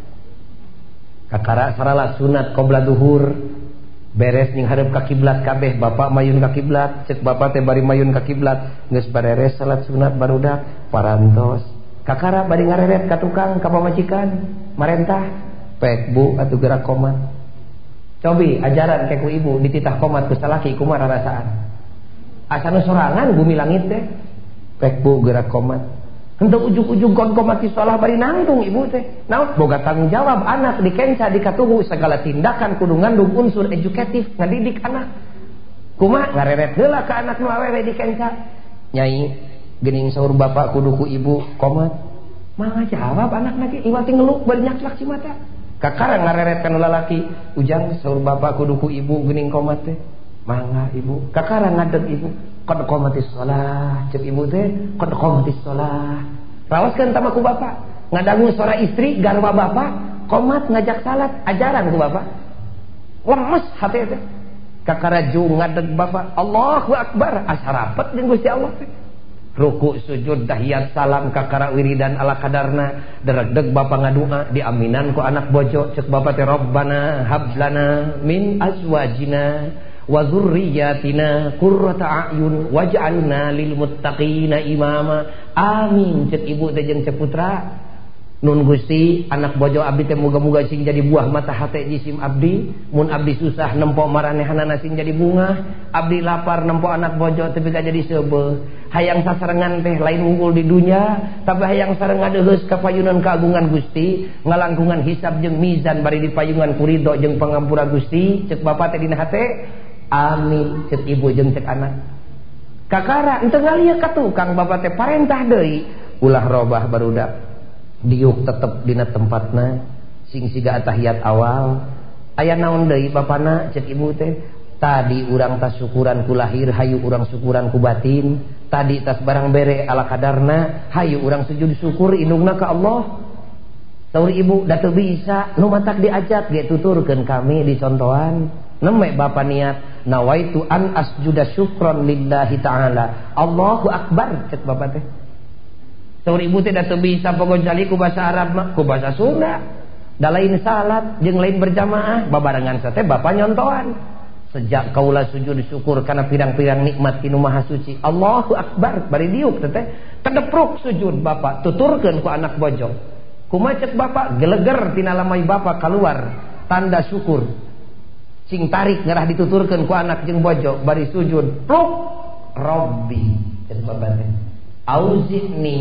Kakara saralat sunat qobla duhur beres ning hareup ka kiblat kabeh bapak mayun ka kiblat cek bapak teh bari mayun ka kiblat geus bareres salat sunat barudak parantos. Kakara bari ngareret ka tukang ka pamajikan marentah pek bu atuh gerak komat. Cobi ajaran ke ku ibu dititah komat ku salaki kumaha rarasaan. Asa nu sorangan bumi langit teh pek bu gerak komat. Henteu ujug-ujug kon komati salah bari nangtung ibu teh. Naon boga tanggung jawab anak dikenca dikatuhu segala tindakan kudu ngandung unsur edukatif ngadidik anak. Kumaha ngareret heula ka anak nu awewe dikenca. Nyai geuning saur bapak kudu ku ibu komat. Mangga jawab anakna ge iwati ngeluk bari nyaklak cimata. Kakara ngareret ka nu lalaki ujang saur bapak kudu ku ibu geuning komat teh. Mangga ibu. Kakara ngadeg ibu. Qad qamatis shalah cek ibu teh qad qamatis shalah. Rawaskeun tama ku bapak ngadangu suara istri garwa bapak komat ngajak salat ajaran ku bapak. Lemes hate teh. Kakara jung ngadeg bapak Allahu akbar asa rapet jeung Gusti Allah teh. Ruku sujud tahiyat salam kakara wiridan ala kadarna deregdeg bapak ngadua diaminan ku anak bojo cek bapak teh Rabbana hablana min azwajina wa dzurriyyatina qurrata a'yun waj'alna lil muttaqina imama. Amin cek ibu teh jeung cek putra. Nun Gusti anak bojo abdi teh muga-muga sing jadi buah mata hate jisim abdi. Mun abdi susah nempo maranehanana sing jadi bunga. Abdi lapar nempo anak bojo tepi ka jadi seubeuh. Hayang sasarengan teh lain unggul di dunya, tapi hayang sareng ngadeuheus ka payunan keagungan Gusti, ngalangkungan hisab jeung mizan bari dipayungan ku ridho jeung pangampura Gusti. Cek bapak teh dina hate amin cek ibu jeung cek anak. Kakara henteu ngalieu ka tukang bapak teh parentah deui ulah robah barudak. Diuk tetep dina tempatna sing siga atahiyat awal. Aya naon deui bapana cek ibu teh? Tadi urang tas syukuran ku lahir, hayu urang syukuran ku batin. Tadi tas barang bere ala kadarna, hayu urang sujud syukur indungna ka Allah. Saur ibu da teu bisa nu matak diajak ge tuturkeun kami dicontohan. Neme bapa niat nawaitu an asjuda syukron lillahi ta'ala. Allahu akbar cek bapa teh. Saur ibu teh da teu bisa pogojali ku bahasa Arab mah, ku bahasa Sunda. Da lain salat jeung lain berjamaah, babarengan sate bapa nyontohan. Sejak kaula sujud syukur kana pirang-pirang nikmat ti Nu Maha Suci. Allahu akbar bari diuk teh kedepruk sujud bapa tuturkeun ku anak bojo. Kumaha cek bapa geleger tina lamai bapa keluar tanda syukur. Sing tarik ngarah dituturkeun ku anak jeung bojo bari sujud pluk Rabbi cek bapa teh. Auzi'ni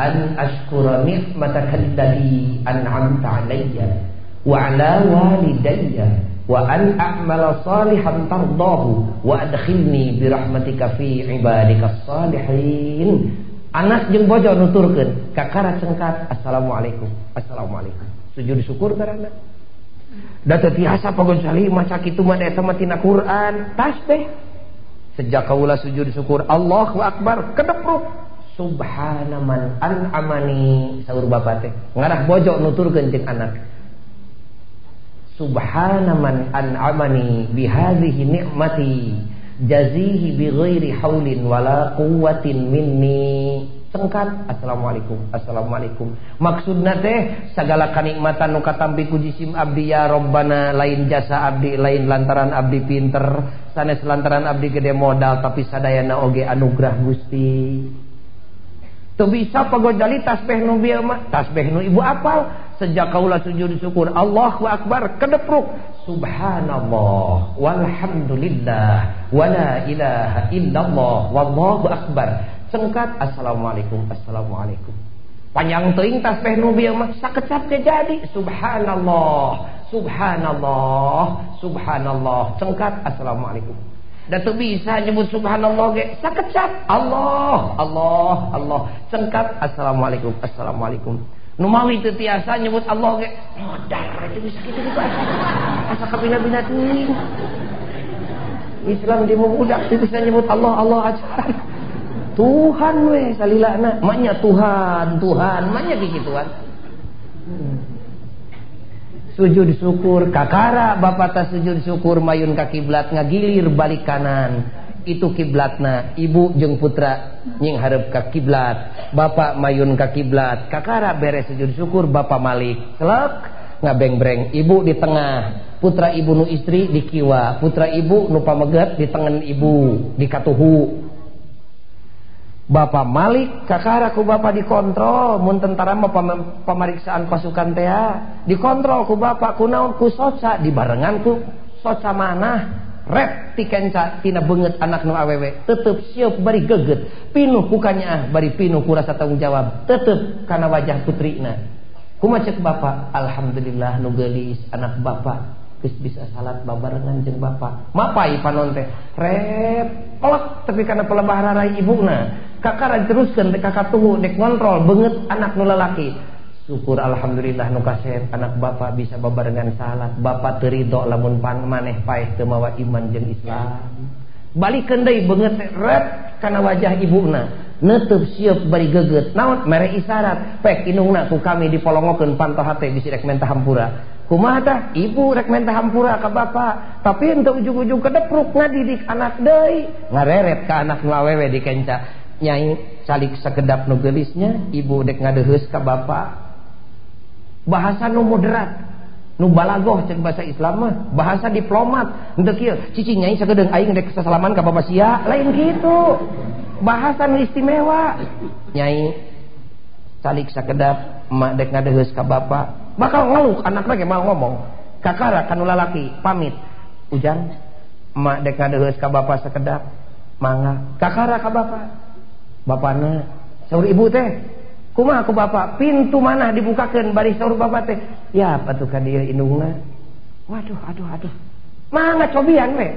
an ashkura ni'mataka allati an'amta 'alayya wa 'ala walidayya wa an a'mala salihan tardahu wa adkhilni bi rahmatika fi ibadikas salihin. Anak jeung bojo nuturkeun kakara cengkat assalamualaikum assalamualaikum sujud syukur karana da teu tiasa pagonsali maca kitu mah eta mah tina Quran tasbih. Sejak kaula sujud syukur Allahu akbar kedepruk subhana man an'amani saur bapa teh ngarah bojo nuturkeun jeung anak. Subhana man an'amani bihadhihi ni'mati jazihi bighairi haulin wala quwwatin minni. Cengkat assalamualaikum assalamualaikum. Maksudna teh sagala kanikmatan nu katampi ku jisim abdi ya Rabbana lain jasa abdi lain lantaran abdi pinter sanes lantaran abdi gede modal tapi sadayana oge anugerah Gusti. Teu bisa pagojali tasbih nu bieu mah tasbih nu ibu apal. Sejak kaula sujud syukur Allahu akbar kedepruk subhanallah walhamdulillah wala ilaha illallah wallahu akbar. Cengkat assalamualaikum assalamualaikum. Panjang teuing tasbih nu bieu mah sakecap ge jadi subhanallah subhanallah subhanallah. Cengkat assalamualaikum. Da teu bisa nyebut subhanallah ge sakecap Allah Allah Allah. Cengkat assalamualaikum assalamualaikum. Nu mawi teu tiasa nyebut Allah ge modar teu bisa kitu gitu asa kabina-bina teuing. Islam di budak teu bisa nyebut Allah Allah aja. Tuhan we salilana manya Tuhan Tuhan manya kikituan. Sujud syukur kakara bapak tas sujud syukur mayun ka kiblat ngagilir balik kanan itu kiblatna ibu jeung putra nying hareup ka kiblat bapak mayun ka kiblat kakara beres sujud syukur bapak malik selek Ngabengbreng ibu di tengah, putra ibu nu istri di kiwa, putra ibu nu pameget di tengen ibu di katuhu. Bapak Malik kakara ku bapak dikontrol mun tentara mah pamariksaan pasukan teh dikontrol ku bapak kunaon ku soca dibarengan ku soca manah rep ti kenca tina beungeut anak nu awewe tetep sieup bari geget pinuh ku kanyaah bari pinuh ku rasa tanggung jawab tetep kana wajah putrina. Kumaha cek bapak? Alhamdulillah nu geulis anak bapak geus bisa salat babarengan jeung bapak. Mapai panon teh rep pelek tapi kana pelebah rarai ibuna. Kakara teruskeun teh kakak tuhu dek ngontrol beungeut anak nu lalaki. Syukur alhamdulillah nu kasep anak bapak bisa babarengan salat. Bapak teu ridho lamun pan maneh paeh teu mawa iman jeung Islam. Balikeun deui beungeut teh rep kana wajah ibuna. Neuteub sieup bari geget. Naon mere isyarat pek indungna ku kami dipolongokeun panto hate bisi rek menta hampura. Kumaha tah? Ibu rek menta hampura ka bapak, tapi henteu ujug-ujug kedepruk ngadidik anak deui. Ngareret ka anak nu awewe di kenca. Nyai calik sakedap nu geulisnya, ibu dek ngadeheus ka bapak. Bahasa nu moderat, nu balagoh cek bahasa Islam mah, bahasa diplomat. Henteu kieu, cicing nyai sakedeung aing dek sasalaman ka bapak sia, lain kitu. Bahasa nu istimewa. Nyai calik sakedap emak dek ngadeheus ka bapak. Bakal ngeluh anakna ge mal ngomong. Kakara kanu lalaki pamit. Ujang emak dek ngadeheus ka bapak sakedap. Mangga. Kakara ka bapak. Bapana saur ibu teh. Kumaha ku bapak? Pintu mana dibukakeun bari saur bapak teh. Ya atuh ka dieu indungna. Waduh aduh aduh. Mangga cobian we.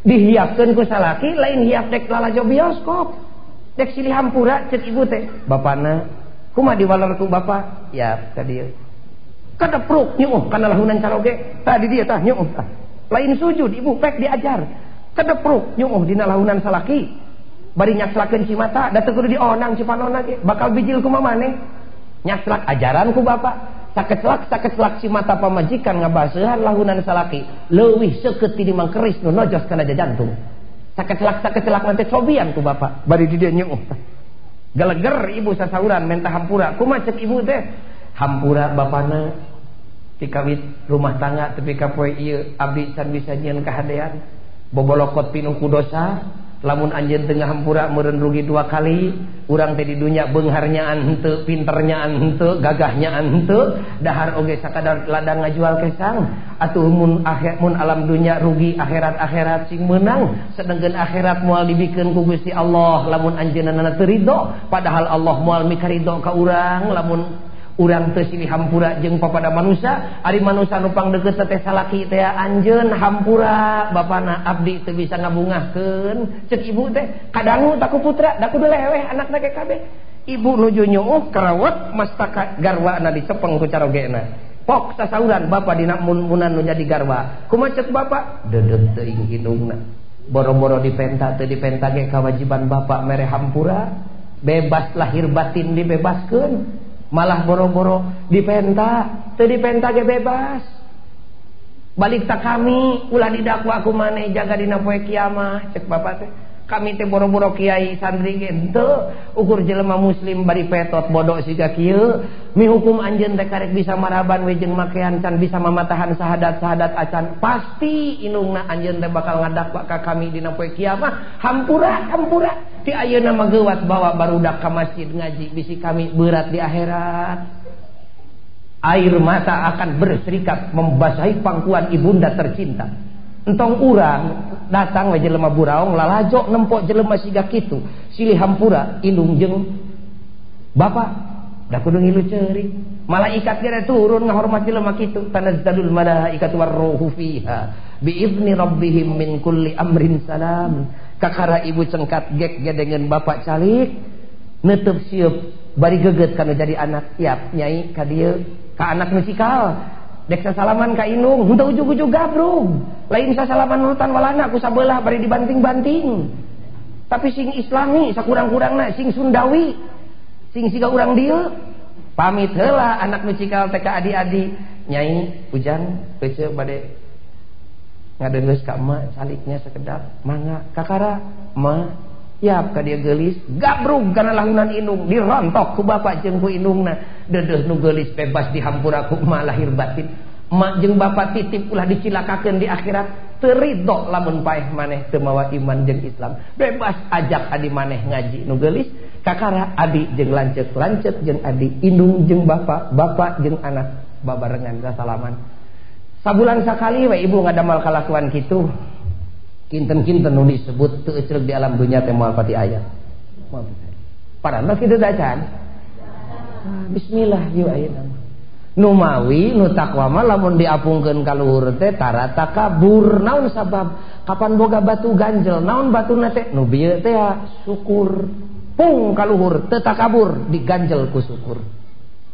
Dihiapkeun ku salaki lain hiap dek lalajo bioskop. Dek silih hampura cek ibu teh. Bapana kumaha diwaler ku bapak? Ya ka dieu. Kadepruk nyuuh kana lahunan caroge tadi dia tah nyuuh tah. Lain sujud ibu pek diajar. Kadepruk nyuuh dina lahunan salaki. Bari nyakslakeun cimata da teu kudu dionang cipanona ge bakal bijil kumaha maneh. Nyakslak ajaran ku bapak. Sakecelak cimata pamajikan ngabaseuhan lahunan salaki leuwih seukeut ti dimang keris nu nojos kana jantung. Sakecelak mah teh cobian ku bapak. Bari di dieu nyuuh tah. Geleger ibu sasauran menta hampura. Kumaha cek ibu teh? Hampura bapana tikawit rumah tangga tepi ka poe ieu abdi can bisa nyieun kahadean bobolokot pinuh ku dosa lamun anjeun teu ngahampura meureun rugi dua kali urang teh di dunya beungharnyaan henteu pinternyaan henteu gagahnyaaan henteu dahar oge sakadar ladang ngajual kesang atuh mun akhir mun alam dunya rugi akhirat-akhirat sing meunang sedengkeun akhirat moal dibikeun ku Gusti Allah lamun anjeunna teu ridho padahal Allah moal mikaridho ka urang lamun urang teu silih hampura jeung papada manusia ari manusia nu pangdeukeut teh salaki teh anjeun hampura bapana abdi teu bisa ngabungahkeun ceuk ibu teh kadangu tak ku putra da kudu leweh anakna ge kabeh ibu nuju nyuuh karawat mastaka garwana dicepeng ku carogena pok sasauran bapa dina mun-munan nu jadi garwa kumaha ceuk bapa deudeuh teuing indungna boro-boro dipenta teu dipenta ge kawajiban bapa mere hampura bebas lahir batin dibebaskeun malah boro-boro dipenta teu dipenta ge bebas balik tak kami ulah didakwa ku maneh jaga dina poe kiamah cek bapak teh kami teh boro-boro kiai santri ge henteu ukur jelema muslim bari petot bodoh siga kieu mihukum anjeun teh karek bisa maraban we jeung makean can bisa mamatahan sahadat-sahadat acan pasti indungna anjeun teh bakal ngadakwa ka kami dina poe kiamah hampura hampura ti ayeuna mah geuwat bawa barudak ka masjid ngaji bisi kami berat di akhirat. Air mata akan berserikat membasahi pangkuan ibunda tercinta. Entong urang datang we jelema buraong lalajo nempok jelema siga kitu silih hampura indung jeung bapak da kudu ngilu ceurik malaikat ge turun ngahormat jelema kitu tanazzalul malaikatu warruhu fiha biizni rabbihim min kulli amrin salam. Kakara ibu cengkat gek gedengeun bapak calik neuteub sieup bari geget kana jadi anak tiap nyai ka dieu ka anak nu cikal dek sasalaman ka indung henteu ujug-ujug gabrug lain sasalaman nurutan walana ku sabelah bari dibanting-banting tapi sing islami sakurang-kurangna sing Sundawi sing siga urang dieu pamit heula anak nu cikal teh ka adi-adi nyai ujang ece bade ngadeungeus ka emak caliknya sekedap mangga kakara ma yap ka dia geulis gabrug kana lahunan indung dirontok ku bapak jeung ku indungna Dedeuh nu geulis bebas dihampura ku emak lahir batin. Emak jeung bapak titip ulah dicilakakeun di akhirat. Teu ridho lamun paeh maneh teu mawa iman jeung Islam. Bebas ajak adi maneh ngaji nu geulis, kakara adi jeung lanceuk, lanceuk jeung adi, indung jeung bapak, bapak jeung anak babarengan sasalaman. Sabulan sakali we ibu ngadamal kalakuan kitu. Kinten-kinten nu disebut teu ecreg di alam dunya teh moal pati aya. Moal pati. Parantos kitu teh acan. Bismillah yeuh ayeuna mah. Nu mawi nu takwa mah lamun diapungkeun ka luhur teh tara takabur. Naon sabab? Kapan boga batu ganjel? Naon batuna teh? Nu bieu teh syukur. Pung ka luhur teu takabur diganjel ku syukur.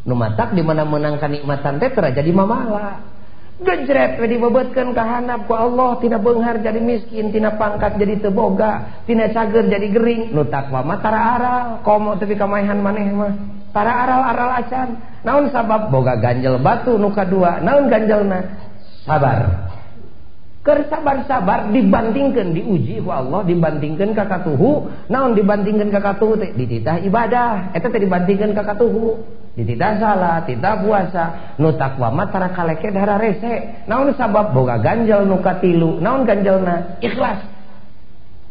Nu matak di mana meunang kanikmatan teh tara jadi mamala. Gejret we dibebetkeun ka handap ku Allah, tina beunghar jadi miskin, tina pangkat jadi teu boga, tina cager jadi gering. Nu takwa mah tara aral, komo teu kamaehan maneh mah. Tara aral-aral acan. Naon sabab? Boga ganjel batu nu kadua. Naon ganjelna? Sabar. Keur sabar-sabar dibandingkeun diuji ku Allah, dibandingkeun ka katuhu. Naon dibandingkeun ka katuhu teh? Dititah ibadah. Eta teh dibandingkeun ka katuhu. Dititah salat, titah puasa. Nu takwa mah tara kaleke dara rese. Naon sabab? Boga ganjel nu katilu. Naon ganjelna? Ikhlas.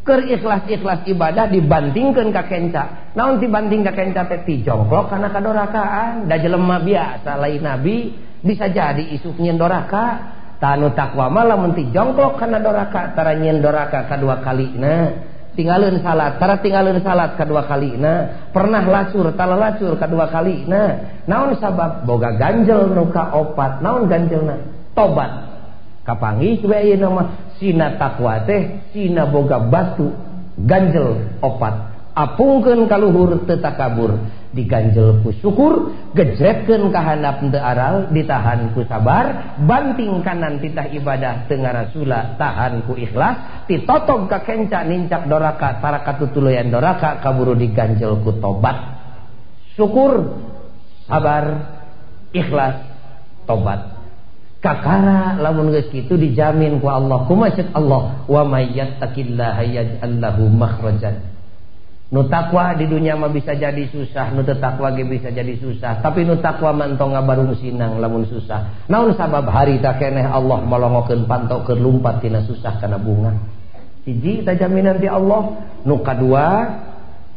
Keur ikhlas-ikhlas ibadah dibandingkeun ka kenca. Naon dibanding ka kenca teh? Tijongklok kana kadorakaan. Da jelema biasa lain nabi bisa jadi isuk nyeun doraka. Tah nu takwa mah lamun tijongklok kana doraka tara nyeun doraka kadua kalina. Tinggalin salat, tara tinggalin salat kedua kalina. Pernah lacur, tara lacur kedua kalina. Naon sabab? Boga ganjel nu kaopat. Naon ganjelna? Tobat. Kapanggih we ayeuna mah sina takwa teh sina boga batu ganjel opat. Apungkeun ka luhur teu takabur, diganjel ku syukur, gejretkeun ka handap teu aral, ditahan ku sabar, banting kanan titah ibadah teu ngarasula, tahan ku ikhlas, titotog ka kenca nincak doraka, tara katutuluyan doraka kaburu diganjel ku tobat. Syukur, sabar, ikhlas, tobat. Kakara lamun geus kitu dijamin ku Allah. Kumaha ceuk Allah? Wa may yattaqillaha yaj'al lahu makhrajan. Nu takwa di dunia mah bisa jadi susah, nu teu takwa ge bisa jadi susah. Tapi nu takwa mah entong ngabarung sinang lamun susah. Naon sabab? Harita keneh Allah molongokeun panto keur lumpat tina susah kana bunga. Hiji ta jaminan ti Allah. Nu kadua,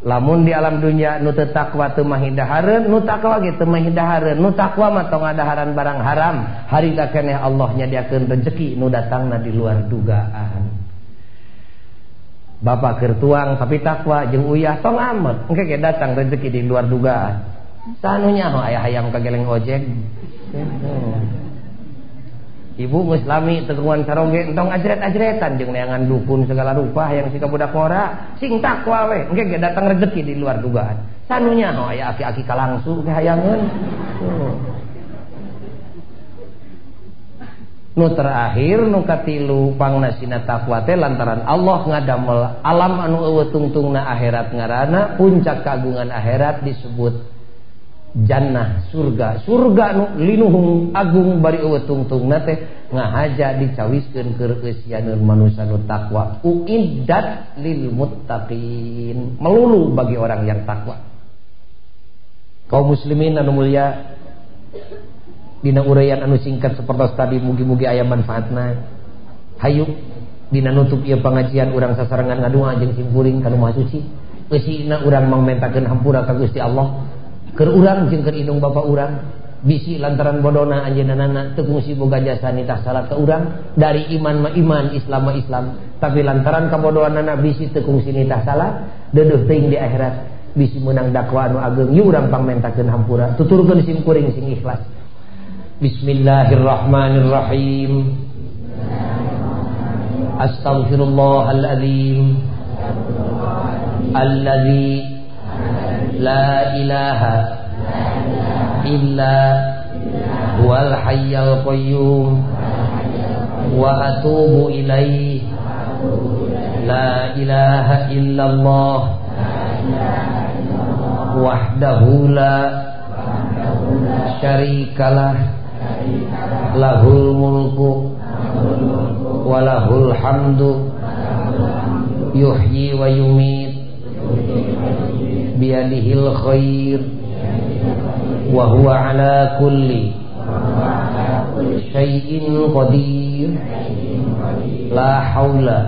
lamun di alam dunia nu teu takwa teu mahi dahareun, nu takwa ge teu mahi dahareun. Nu takwa mah tong ngadaharan barang haram. Harita keneh Allah nyadiakeun rejeki nu datangna di luar dugaan. Bapak keur tuang tapi takwa jeung uyah tong amet, engke ge datang rezeki di luar dugaan. Sanu nyaho aya hayam kageleng ojek. Ibu geus lami teu kagungan saroge entong ajret-ajretan jeung neangan dukun segala rupa hayang si ka budak ngora, sing takwa we, engke ge datang rezeki di luar dugaan. Sanu nyaho aya aki-aki kalangsu ge hayangeun. Nu terakhir nu katilu pangnasina takwa teh lantaran Allah ngadamel alam anu eueuh tungtungna akhirat ngaranna puncak kagungan akhirat disebut jannah surga. Surga nu linuhung agung bari eueuh tungtungna teh ngahaja dicawiskeun keur eusianeun manusa nu takwa. Uiddat lil muttaqin, melulu bagi orang yang takwa. Kaum muslimin anu mulia, dina uraian anu singkat seperti tadi mugi-mugi aya manfaatna. Hayu dina nutup ieu pangajian urang sasarengan ngadua jeung simkuring ka nu Maha Suci. Eusina urang mangmentakeun hampura ka Gusti Allah. Keur urang jeung keur indung bapa urang, bisi lantaran bodona anjeunna teu kungsi boga jasa nitah salat ka urang, dari iman ma iman, Islam ma Islam, tapi lantaran kabodohanana bisi teu kungsi nitah salat, deudeuh teuing di akhirat bisi meunang dakwa anu ageung. Yeuh urang pangmentakeun hampura, tuturkeun simkuring sing ikhlas. Bismillahirrahmanirrahim. Astaghfirullahaladzim alladzi la ilaha illa huwal hayyul qayyum wa atubu ilaih. La ilaha illallah wahdahu la syarikalah lahul mulku wa lahul hamdu yuhyi wa yumit biyadihil khair Wa huwa ala kulli syai'in qadir. La haula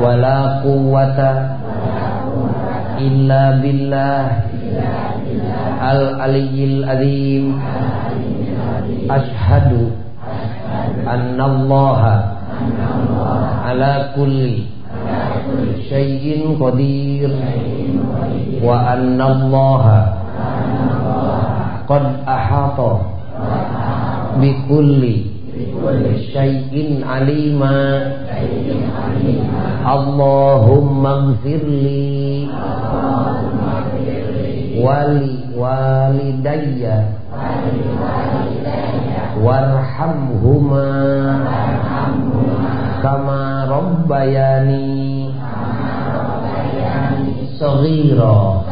wa la quwwata illa billah al-aliyyil azim. Ashhadu annallaha ala kulli syai'in qadir wa annallaha qad ahata bi kulli syai'in alima. Allahumma ighfirli wali walidayya warhamhuma kama rabbayani saghira.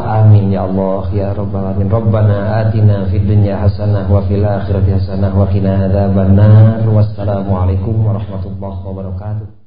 Amin ya Allah ya rabbal alamin. Rabbana atina fid dunya hasanah wa fil akhirati hasanah wa qina adzabannar. Wassalamualaikum warahmatullahi wabarakatuh.